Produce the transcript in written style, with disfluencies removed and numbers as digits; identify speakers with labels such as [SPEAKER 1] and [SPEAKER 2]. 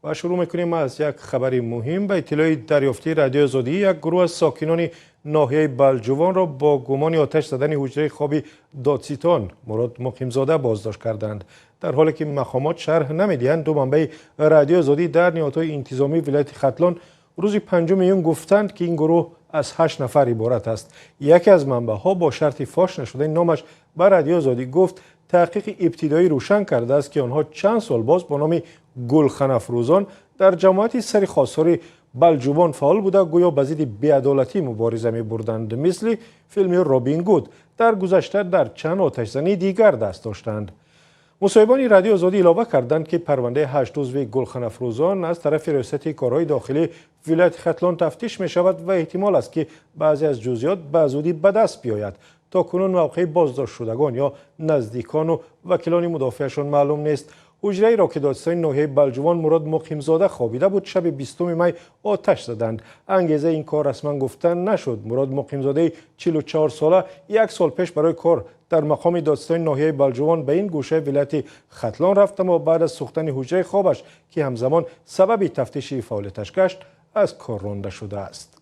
[SPEAKER 1] Ва шурӯъ мекунем аз як хабари муҳим. Ба иттилои дарёфтии Радиои Озодӣ, як гурӯҳ аз сокинони ноҳияи Балҷувонро бо гумони оташ задани ҳуҷраи хоби додситон Мурод Муқимзода боздошт карданд. Дар ҳоле ки мақомот шарҳ намедиҳанд, ду манбаи Радиои Озодӣ дар ниҳодҳои интизомии вилояти Хатлон рӯзи 5 июн гуфтанд, ки ин гурӯҳ аз 8 нафар иборат аст. Яке аз манбаъҳо бо шарти фош нашудани номаш ба Радиои Озодӣ гуфт, таҳқиқи ибтидоӣ рӯшан кардааст, ки онҳо чанд сол боз бо номи Гулханафрӯзон дар ҷамоати сари Хосори Балҷувон фаъол буда, гӯё ба зидди беадолатӣ мубориза мебурданд. Мисли филми Робин Гуд дар гузашта дар чанд оташзании дигар даст доштанд. Мусоҳибони Радиои Озодӣ илова карданд, ки парвандаи 8 узви Гулханафрӯзон аз тарафи Риёсати корҳои дохилии вилояти Хатлон тафтиш мешавад ва эҳтимол аст, ки баъзе аз ҷузъиёт ба зудӣ ба даст биёяд. То кунун мавқеи боздоштшудагон ё наздикону вакилони мудофиашон маълум нест. Ҳуҷраеро, ки додситони ноҳияи Балҷувон Мурод Муқимзода хобида буд, шаби 20 май оташ заданд. Ангезаи ин кор расман гуфта нашуд. Мурод Муқимзодаи 44 сола як сол пеш барои кор дар мақоми додситони ноҳияи Балҷувон ба ин гӯшаи вилояти Хатлон рафт, аммо баъд аз сӯхтани ҳуҷраи хобаш, ки ҳамзамон сабаби тафтиши фаъолияташ гашт, аз кор ронда шудааст.